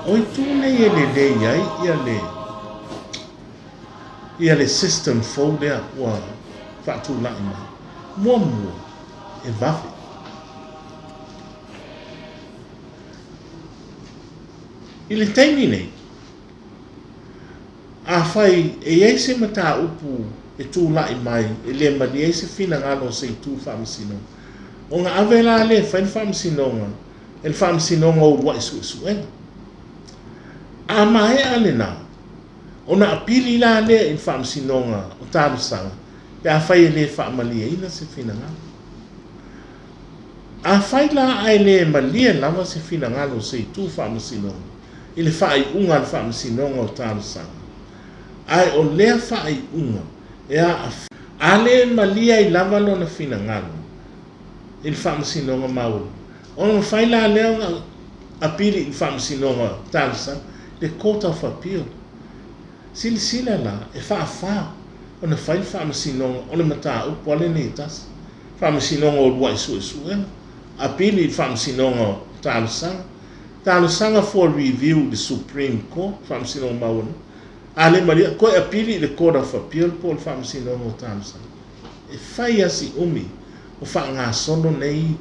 O itu nei e lelei ai ia le ia le system fou lea ua faatulai mai. Muamua, e vave. I le taimi nei, afai e i ai se mataupu e tulai mai e le malie ai se finagalo o se itu faamasinoga, ona ave la lea e fai le faamasinoga e le Faamasinoga o Uluai Suesuega. A maea lena, ona apili la lea i le Faamasinoga o Talosaga pe afai e le faamalieina se finagalo. Afai la ae le malie lava se finagalo o se itu faamasinoga i le faaiuga a le Faamasinoga o Talosaga, ae o lea faaiuga e aafia, a le malie ai lava lona finagalo i le Faamasinoga Maualuga, ona mafai la lea ona apili i le Faamasinoga Talosaga, le Court of Appeal. Silasila la, e faafa ona fai le Faamasinoga o le mataupu a lenei e tasi, Faamasinoga o Uluai Suesuega, apili i le Faamasinoga o Talosaga, Talosaga for Review i le Supreme Court, Faamasinoga Maualuga, a le malie, toe apili i le Court of Appeal po o le Faamasinoga o Talosaga. E fai lava si umi o faagasolo nei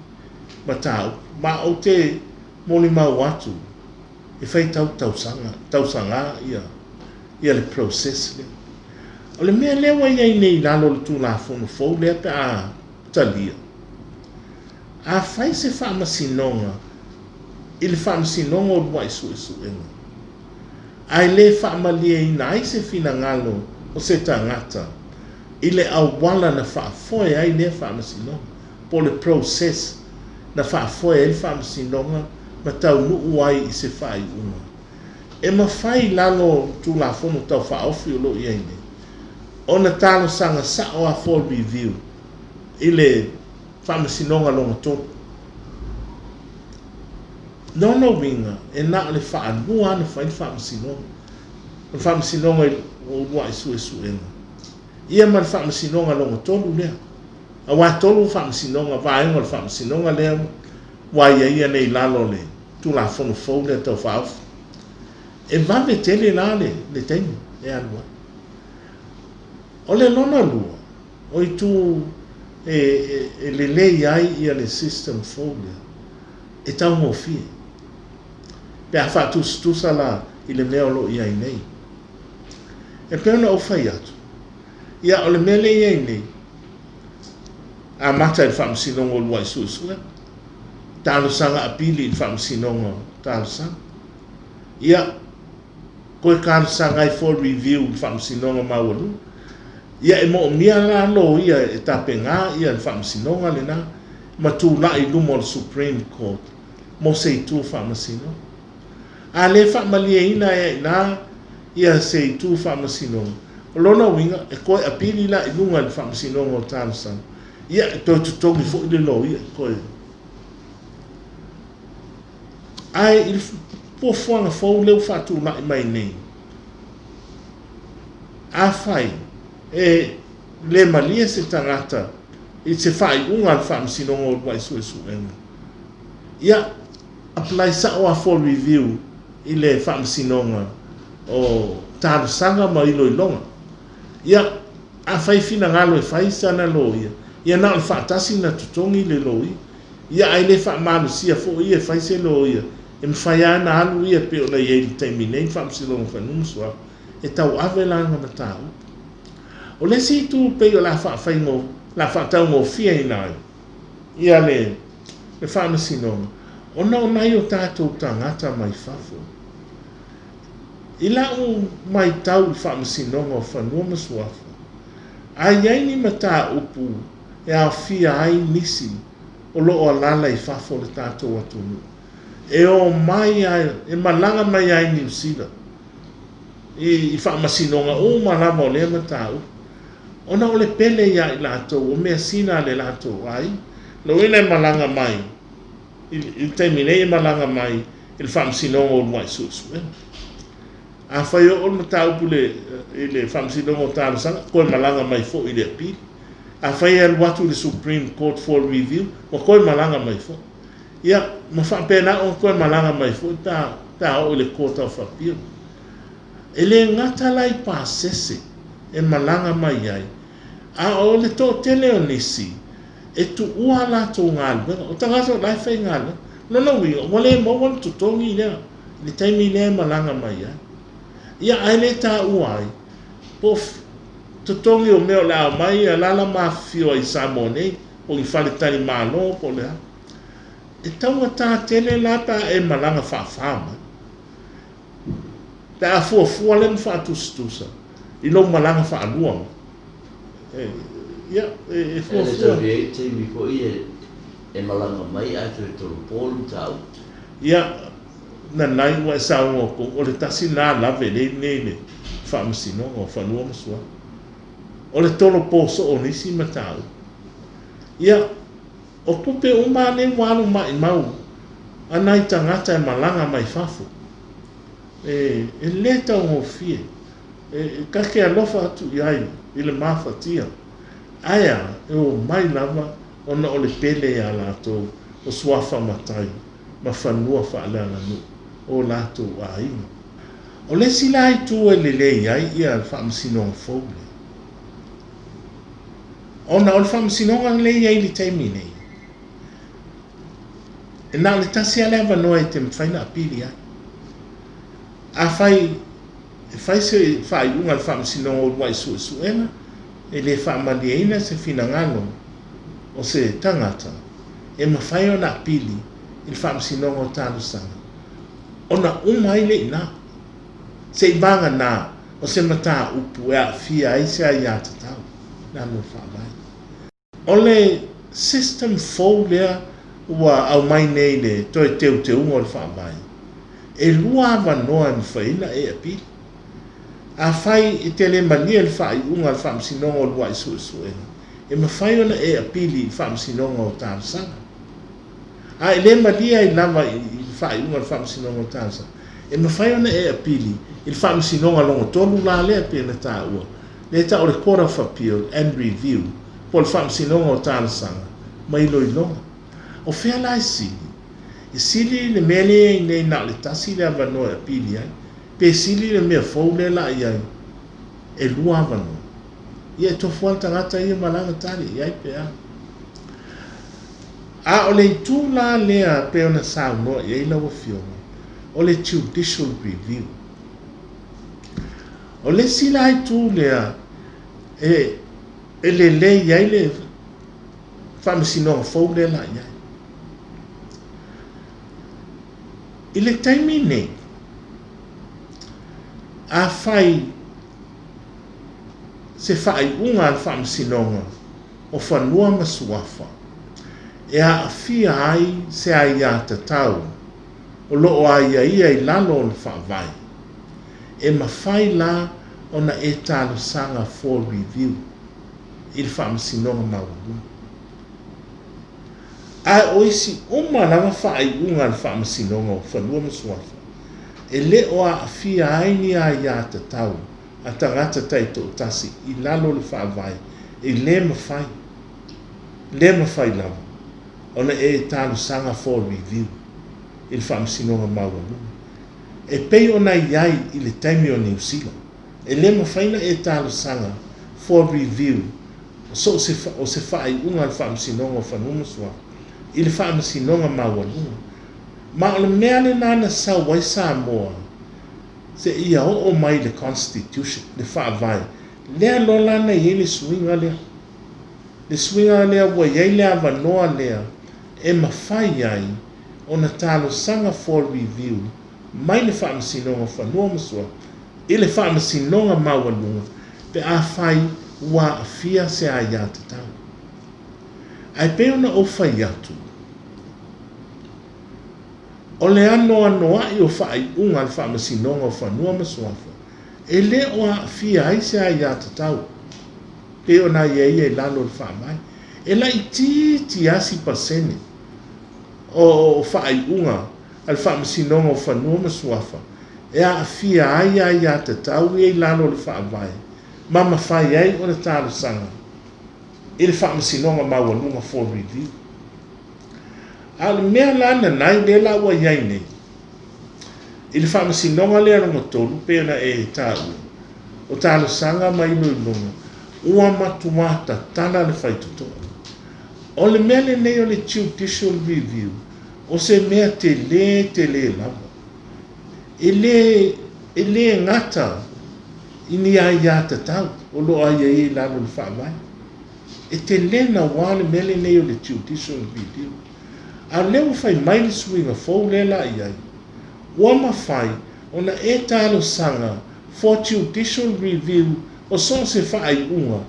mataupu, ma ou te molimau atu e faitau tausaga, tausaga ia, ia le process lea. O le mea lea ua i ai nei i lalo o le Tulafono fou lea pe a talia, a fai se faamasinoga i le Faamasinoga o Uluai Suesuega, ae le faamalieina ai se finagalo o se tagata i le auala na faafoe ai lea faamasinoga, po o le process na faafoe ai le faamasinoga ma taunuu ai i se faaiuga. E mafai i lalo o Tulafono Tau Faaofi o lo o i ai nei, ona talosaga sao a for review i le Faamasinoga lona tolu. Lona uiga, e na o le faalua lava ona fai le faamasinoga. O le faamasinoga i uluai suesuega, ia ma le faamasinoga lona tolu lea. Aua e tolu faamasinoga, vaega o le faamasinoga lea ua aiaia nei i lalo o le Tulafono fou lea Tau Faaofi. E vave tele la le, le taimi e alu ai. O le lona lua, o itu e lelei ai ia le system fou lea, e taugofie. Pe a faatusatusa la i le mea o lo o i ai nei. E pei ona ou fai atu, ia o le mea lea e i ai nei, amata i le Faamasinoga o Uluai Suesuega, talosaga apili i le Faamasinoga o Talosaga. Ia, toe talosaga ai for review i le Faamasinoga Maualuga. Ia e moomia la loia e tapena ia le Faamasinoga lena ma tulai i luma o le Supreme Court mo se itu faamasinoga. A le faamalieina ai i ina ia se itu faamasinoga, o lona uiga e toe apili la i luga i le Faamasinoga o Talosaga, ia e toe totogi foi le loia e toe. Ae i le fuafuaga fou lea ua faatulai mai nei, afai e le malie se tagata i se faaiuga a le Faamasinoga o Uluai Suesuega, ia apply sao lava for review i le Faamasinoga o Talosaga ma Iloiloga. Ia, afai e finagalo e fai sana loia, ia na o le faatasi ona totogi le loia. Ia ae le faamalosia foi ia e fai se loia, e mafai lava ona alu ia e pei ona i ai i le taimi nei le Faamasinoga o Fanua ma Suafa e tauave lana mataupu. O le isi itu pei o le a faafaigo, o le a faataugofieina ai ia le le Faamasinoga, ona o nai o tatou tagata mai fafo. I la'u maitau i le Faamasinoga o Fanua ma Suafa, a i ai ni mataupu e aofia ai nisi o lo o alaala i fafo o le tatou atunuu, e o mai a, e malaga mai ai Niu Sila i, i faamasinoga uma lava o lea mataupu, ona o le pele iā i latou, o measina a le latou aiga. Lona uiga e malaga mai, i, i le taimi nei e malaga mai i le Faamasinoga o Uluai Suesuega. Afai e oo le mataupu i le, i le Faamasinoga o Talosaga, toe malaga mai foi i le apili. Afai e alu atu i le Supreme Court for review, ua toe malaga mai foi. Ia, ma faapena ona toe malaga mai foi pe a pe a oo i le Court of Appeal. E le gata la i pasese e malaga mai ai, a o le toatele o nisi e tuua a latou galuega, o tagata o la e faigaluega. O lona uiga, ua le maua le totogi lea i le taimi lea e malaga mai ai. Ia, ae le taua ai po o totogi o mea o le a omai alaala ma afifio ai i Samoa nei, po o ni faletalimalo po o le a. E taugata tele la pe a e malaga faafa mai. Pe a fuafua lea ma faatusatusa i lou malaga faalua mai. E, ia, e, e fuafua. E le tau i ai taimi foi e malaga mai ae toe tolopo le mataupu. Ia, nanai ua e saunoa kou, o le tasi lena lave lea nei i le Faamasinoga o Fanua ma Suafa. O le tolopo soo o nisi mataupu. Ia, O tupe uma nei ua alu maimau a nai tagata e malaga mai fafo. E, e le taugofie. E, e ta te alofa atu i ai i le mafatia. Ae a, e omai lava ona o le pele iā latou o suafa matai ma fanua faaleaganuu o latou aiga. O le isi la itu e lelei ai ia le faamasinoga fou lea, Ona o le faamasinoga lea e i ai i le taimi nei, e na o le tasi lava le avanoa e te mafai ona apili ai. Afai e fai se faaiuga a le faamasinoga o uluai suesuega, e le faamalieina se finagalo o se tagata, e mafai ona apili i le faamasinoga o talosaga, ona uma ai lea i ina. Se i vagana o se mataupu e aafia ai se aiatatau i lalo o le Faavae. O le system fou lea ua aumai nei i le toe teuteuga o le Faavae, e lua avanoa e mafai ai ona e apili. Afai e te le malie i le faaiuga a le Faamasinoga o Lua'i Suesuega, e mafai ona e apili i le Faamasinoga o Talosaga. A e le malie ai lava i le faaiuga o le Faamasinoga o Talosaga, e mafai ona e apili i le Faamasinoga lona tolu la lea e pei ona taua, lea e tau o le Court of Appeal and Review, po o le Faamasinoga o Talosaga ma Iloiloga. O fea la e sili? E sili le mea lea e i ai nei na o le tasi le avanoa e apili ai, pe sili le mea fou lea la i ai e lua avanoa? Ia e tofu lava le tagata ia ma lana tali i ai pe a. A o le itu la lea pei ona saunoa i ai lau Afioga, o le Judicial Review. O le isi la itu lea e, e lelei ai le faamasinoga fou lea la i ai. I le taimi nei, afai se faaiuga a le Faamasinoga o Fanua ma Suafa e aafia ai se aiatatau o lo o aiaia i lalo o le Faavae, e mafai la ona e talosaga for review i le Faamasinoga Maualuga. Ae o isi uma lava faaiuga a le Faamasinoga o Fanua ma Suafa e le o aafia ai ni aiatatau a tagata taitoatasi i lalo o le Faavae, e le mafai, le mafai lava ona e talosaga for review i le Faamasinoga Maualuga. E pei ona i ai i le taimi o Niu Sila, e le mafai ona e talosaga for review so o se, o se faaiuga a le Faamasinoga o Fanua ma Suafa i le Faamasinoga Maualuga. Ma o le mea lena na sau ai Samoa seia oo mai i le Constitution, le Faavae, lea loa la na i ai le suiga lea. Le suiga lea ua i ai le avanoa lea e mafai ai ona talosaga for review mai le Faamasinoga o Fanua ma Suafa i le Faamasinoga Maualuga pe afai ua aafia se aiatatau. Ae pei ona ou fai atu, O le anoanoai o faaiuga a le Faamasinoga o Fanua ma Suafa e le o aafia ai se aiatatau pei ona aiaia i lalo o le Faavae. E laitiiti lava si pasene o faaiuga a le Faamasinoga o Fanua ma Suafa e aafia ai aiatatau ia i lalo o le Faavae ma mafai ai ona talosaga i le Faamasinoga Maualuga for review. A o le mea la nanai lea la ua i ai nei, I le Faamasinoga lea lona tolu, pei ona e taua, o talosaga ma iloiloga, ua matuā tatala le faitotoa. O le mea lenei o le Judicial Review, o se mea telē telē lava. E lē, e lē gata i ni aiātatau o lo o aiaia i lalo o le Faavae. E telē nauā le mea lenei o le Judicial Review. A o lea ua fai mai le suiga fou lea la i ai, ua mafai ona e talosaga for judicial review o so o se faaiuga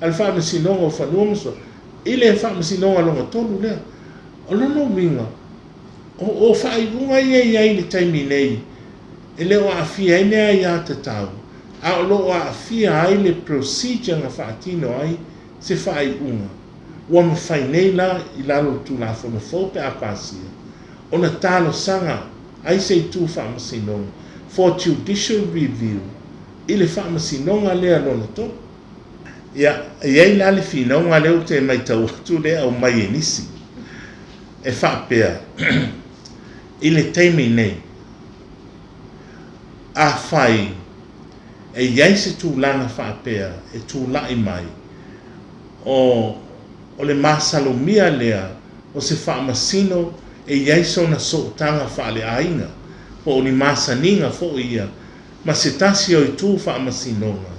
a le Faamasinoga o Fanua ma Suafa i le Faamasinoga lona tolu lea. O lona uiga, o faaiuga ia e i ai i le taimi nei, e le o aafia ai le aiatatau, a o lo o aafia ai le procedure na faatino ai se faaiuga. Ua mafai nei la i lalo o le Tulafono fou pe a pasia, ona talosaga ai se itu faamasinoga, for judicial review, i le faamasinoga lea lona tolu. Ia, e i ai la le finauga lea ou te matau atu lea e aumai e nisi, e faapea, i le taimi nei, afai e i ai se tulaga faapea e tulai mai, o, o le masalomia lea o se faamasino e i ai sona sootaga faaleaiga, po o ni masaniga foi ia ma se tasi o itu faamasinoga,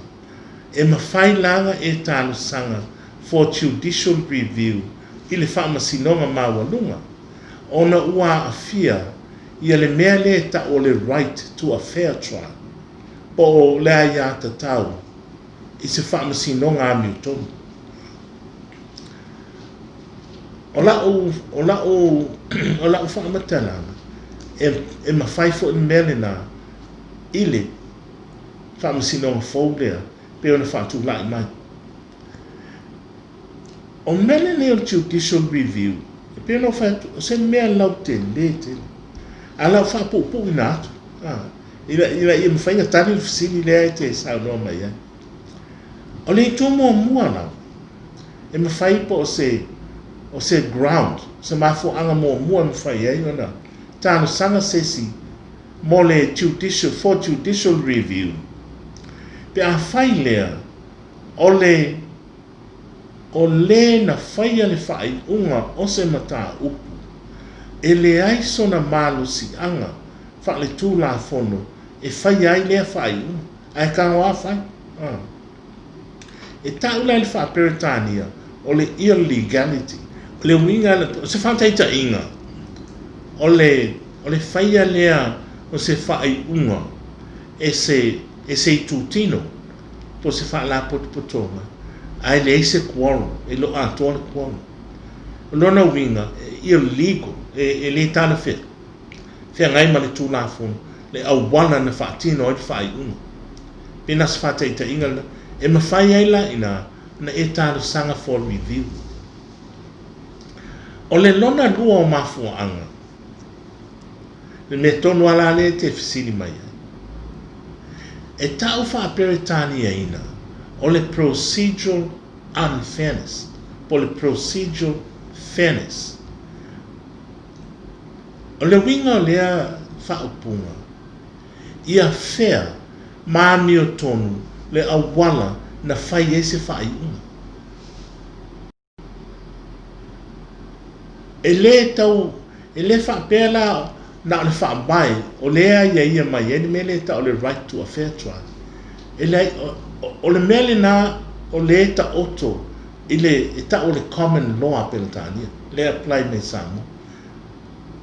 e mafai la ona e talosaga for judicial review i le faamasinoga maualuga, ona ua aafia ia le mea lea e tau o le right to a fair trial, po o le aiatatau i se faamasinoga amiotonu. O la'u, o la'u, o la'u faamatalaga, e, e mafai foi le mea lena i le faamasinoga fou lea pei ona faatulai mai. O le mea lenei o le Judicial Review, e pei ona ou fai atu, o se mea lautele tele. Ae o le a ou faapuupuuina atu, a, ina, ina ia mafai ona tali le fesili lea e te saunoa mai ai. O le itu muamua lava, e mafai po o se, o se ground, se mafuaaga muamua e mafai ai ona talosaga se isi mo le judicial, for judicial review, pe afai lea o le o le na faia le faaiuga o se mataupu, e leai sona malosiaga faaletulafono e faia ai lea faaiuga, ae tago lava fai. E tau la i le faa-Peretania o le illegality. O le uiga, o se faataitaiga, o le, o le faia lea o se faaiuga e se, e se itutino po o se faalapotopotoga ae leai se quorum, e le o atoa le quorum. O lona uiga, e illegal, e, e le talafeagai feagai ma le Tulafono le auala na faatino ai le faaiuga. Pe na se faataitaiga lena, e mafai ai la ina ona e talosaga for review. O le lona lua o mafuaaga, le mea tonu lava la lea e te fesili mai ai, e tau faa-Peretaniaina o le procedural unfairness po o le procedural fairness. O le uiga o lea faaupuga, ia fair ma amiotonu le auala na fai ai se faaiuga. E le tau, e le faapea la na o le faavae o lea e aiaia mai ai le mea lea e tau o le right to a fair trial. E leai, o le mea lena o lea e taoto i le, e tau o le common law a Peretania, lea e apply mai i Samoa.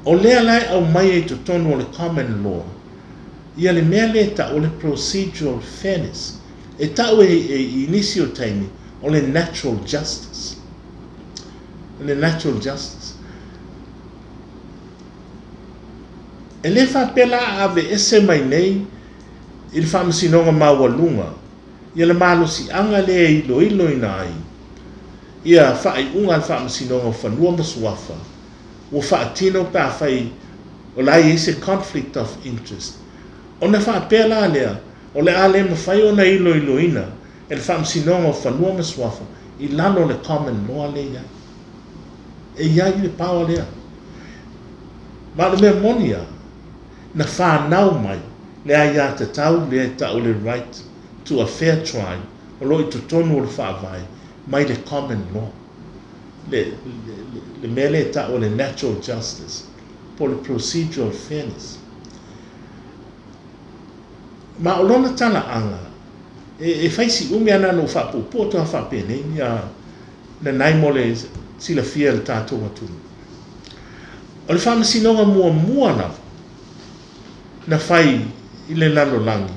O lea la e aumai ai i totonu o le common law ia le mea lea e tau o le procedural fairness. E tau e, e, i nisi o taimi o le natural justice. O le natural justice. E le faapea la a aveese mai nei i le Faamasinoga Maualuga ia le malosiaga lea e iloiloina ai ia faaiuga a le Faamasinoga o Fanua ma Suafa ua faatino pe afai o la e i ai se conflict of interest. Ona faapea la lea, o le a le mafai ona iloiloina e le Faamasinoga o Fanua ma Suafa i lalo o le common law lea e i ai. E i ai le power lea. Ma o le mea moni lava, Na fanau mai le aiatatau lea e tau o le right to a fair trial o lo o i totonu o le Faavae mai le common law, le, le, le mea lea e tau o le natural justice po o le procedural fairness. Ma o lona talaaga, e, e fai si umi ana na ou faapuupuu atu lava faapenei, ia, nanai mo le silafia e le tatou atunuu. O le faamasinoga muamua lava na fai i le lalolagi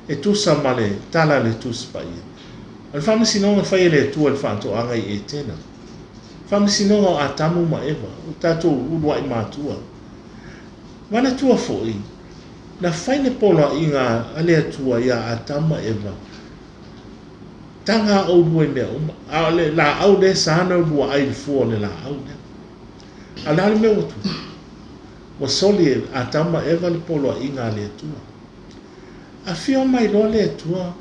e tusa ma le tala a le Tusi Paia, o le faamasinoga na fai e le Atua i le faatoaga i Etena, faamasinoga o Atamu ma Eva, o tatou uluai matua. Manatua foi, na fai le poloaiga a le Atua iā Atamu ma Eva, Taga ʻoulua i mea uma, a o le lāʻau lea e sa ona oulua ʻai i le fua o le lāʻau lea. A o le a le mea ua tupu? Ua soli e Atamu ma Eva le poloaiga a le Atua. Afio mai loa le Atua,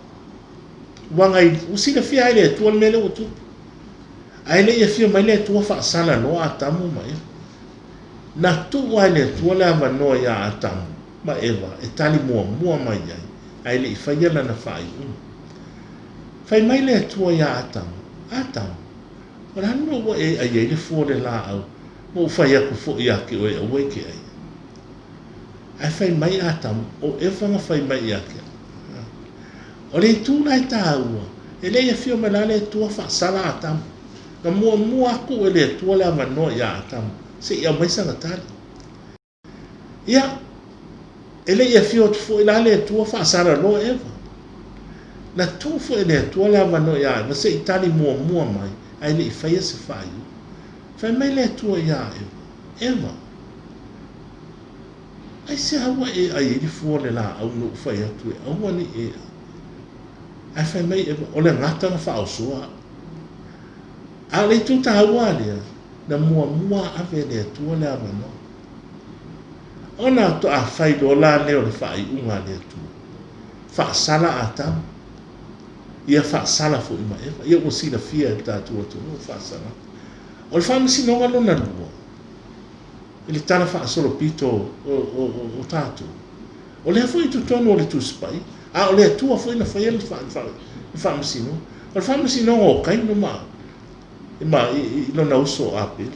ua gai, ua silafia lava e le Atua le mea lea ua tupu. Ae le i afio mai le Atua faasala loa Atamu ma Eva. Na tuu lava e le Atua le avanoa iā Atamu ma Eva e tali muamua mai ai, ae le i faia lana faaiuga. Fai mai le Atua iā Atamu, Atamu, o le a le mea ua e ʻai ai le fua o le lāʻau, ma ou fai aku foi iā te oe aua e te ʻaia? Ae fai mai Atamu, ʻO Eva na fai mai iā te au. O le itu la e tāua, e le i afio mai la le Atua faasala Atamu. Na muamua atu e le Atua le avanoa iā Atamu, se i aumai sana tali. Ia, e le i afio atu foi la le Atua faasala loa Eva. Na tuu foi e le Atua le avanoa iā Eva se i tali muamua mai, ae le i faia se faaiuga. Fai mai le Atua iā Eva, Eva, aisea ua e ʻai ai le fua o le lāʻau na ou fai atu e aua ne i e ʻai? Ae fai mai Eva, O le gata na faaosoa au. A o le itu taua lea, na muamua ave e le Atua le avanoa. Ona faatoa fai loa la lea o le faaiuga a le Atua, faasala Atamu, ia faasala foi ma Eva. Ia ua silafia e le tatou atunuu faasalaga. O le faamasinoga lona lua, i le tala faasolopito o tatou, o lea foi i totonu o le Tusi Paia, a o le Atua foi na faia le faamasinoga. O le faamasinoga o Kaino ma ma i lona uso o Apele.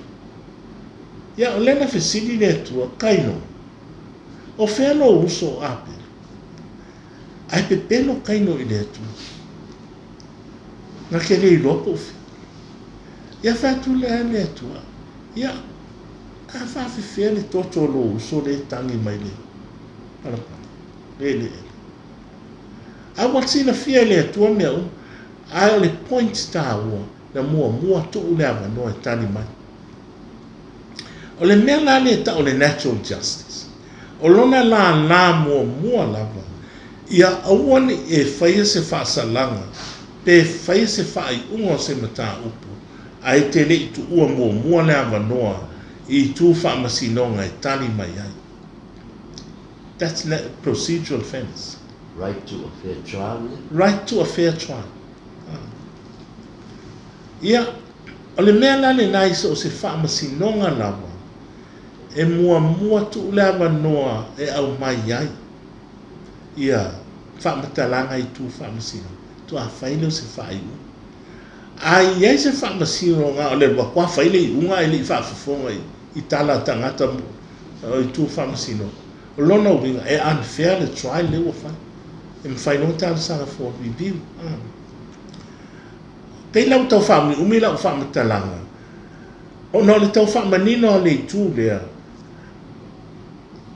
Ia, o lea na fesili le Atua, Kaino, o fea lou uso o Apele? Ae pepelo Kaino i le Atua. Na te le iloa po o fea. Ia fai atu lea le Atua, ia, a faafefea le toto o lou uso lea e tagi mai le palapala, le eleele. A ua silafia e le Atua mea uma, ae o le point taua, na muamua tuu le avanoa e tali mai. O le mea la lea e tau o le natural justice, o lona lālā muamua lava, ia aua ne i e faia se faasalaga pe faia se faaiuga o se mataupu ae te le i tuua muamua le avanoa i itu faamasinoga e tali mai ai. That's procedural fairness. Right to a fair trial ia? Right to a fair trial. Ia, o le mea la lena i so o se faamasinoga lava, e muamua tuu le avanoa e aumai ai ia faamatalaga i itu faamasinoga, faatoa fai lea o se faaiuga. A i ai se faamasinoga o le alu atu lava fai le iuga ae le i faafofoga i tala a tagata o itu faamasinoga, o lona uiga e unfair le trial lea ua fai. E mafai loa ona talosaga for review. Pei la ua tau faaumiumi lau faamatalaga, ona o le tau faamanino o le itu lea,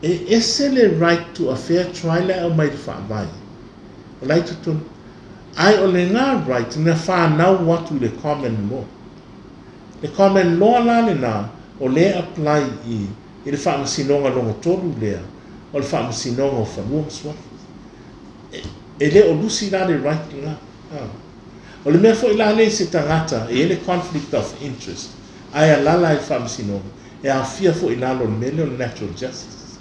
e ese le right to a fair trial lea e aumai i le Faavae, o la e i totonu, ae o lena right na fanau atu i le common law. Le common law la lena o lea e apply i i le faamasinoga lona tolu lea o le Faamasinoga o Fanua ma Suafa. E le o lusi la le right lena. O le mea foi la lea i se tagata e i ai le conflict of interest ae alaala ai i le Faamasinoga, e aofia foi i lalo o le mea lea o le natural justice.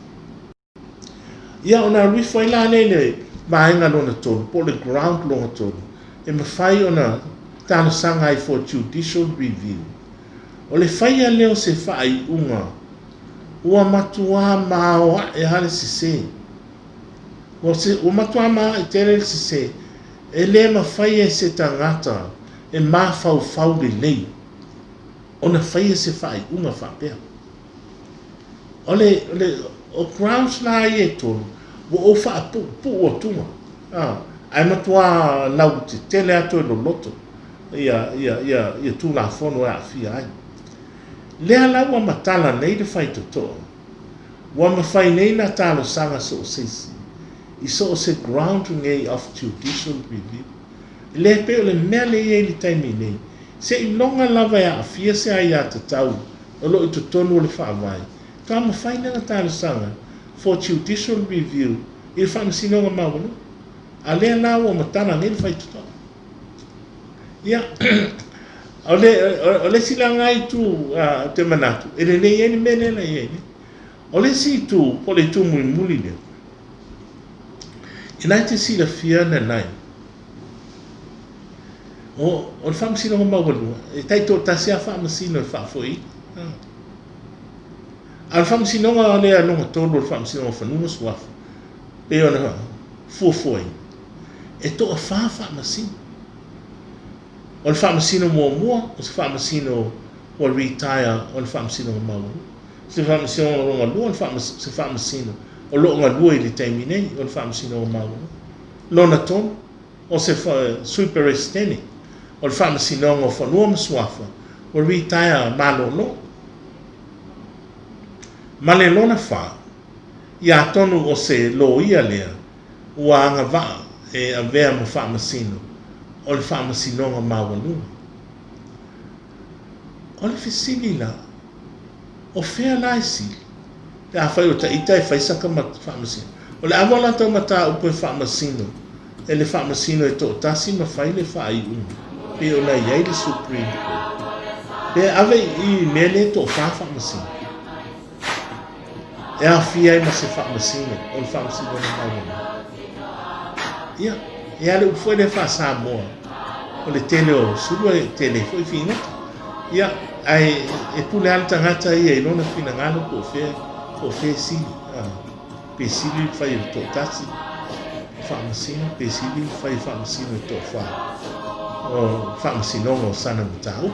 Ia, ona alu ifo ai la lea i le vaega lona tolu, po o le ground lona tolu, e mafai ona talosaga ai for judicial review. O le faia lea o se faaiuga Ua matuā maoaʻe lava le sesē. Ua, se, ua matuā maoaʻe tele le sesē, e lē mafai e se tagata e mafaufau lelei ona faia se faaiuga faapea. O le, o le, o grounds la ia e tolu, ua ou faapuupuu atuga, a, ae matuā lautetele atu e loloto ia, ia, ia, ia Tulafono e aafia ai. Lea la ua matala nei le faitotoa, ua mafai nei na talosaga so o se isi i so o se ground nei of judicial review. E le pei o le mea lea e i ai i le taimi nei, seiloga lava e aafia se aiatatau o lo o i totonu o le Faavae, faatoa mafai lea na talosaga for judicial review i le Faamasinoga Maualuga. A lea la ua matala nei le faitotoa. Ia, o le, o le isi la lena itu ou te manatu, e lelei ai le mea lea na i ai nei. O le isi itu, po o le itu mulimuli lea, i la e te silafia Nanai, o, o le Faamasinoga Maualuga, e taitoatasi lava Faamasino e faafoeina. A o le Faamasinoga lea lona tolu o le Faamasinoga o Fanua ma Suafa, pei ona fuafuaina, e toafa Faamasino. O le Faamasino muamua, o se Faamasino ua retire o le Faamasinoga Maualuga. O se Faamasinoga lona lua, o se Faamasino o lo o galue i le taimi nei o le Faamasinoga Maualuga. Lona tolu, o se Sui Peresetene o le Faamasinoga o Fanua ma Suafa ua retire malolo. Ma le lona fa, ia atonu o se loia lea ua agavaa e avea ma faamasino o le Faamasinoga Maualuga. O le fesili la, o fea la e sili? Pe afai o ta ita e fai saka faamasino, o le ava o latou mataupu e faamasino e le faamasino e toatasi ma fai le faaiuga pei ona i ai le Supreme Court, pe ave i i mea lea e toafa faamasino e aofia ai ma se faamasino o le Faamasinoga Maualuga. Ia, e a le upu foi lea faa-Samoa, o le tele o sulu e tele ai foi figota. Ia, ae e pule lava le tagata ia i lona finagalo po o fea, po o fea e sili. Pe sili le fai o le toatasi o faamasino, pe sili le fai o faamasino e toafa o faamasinoga o sana mataupu.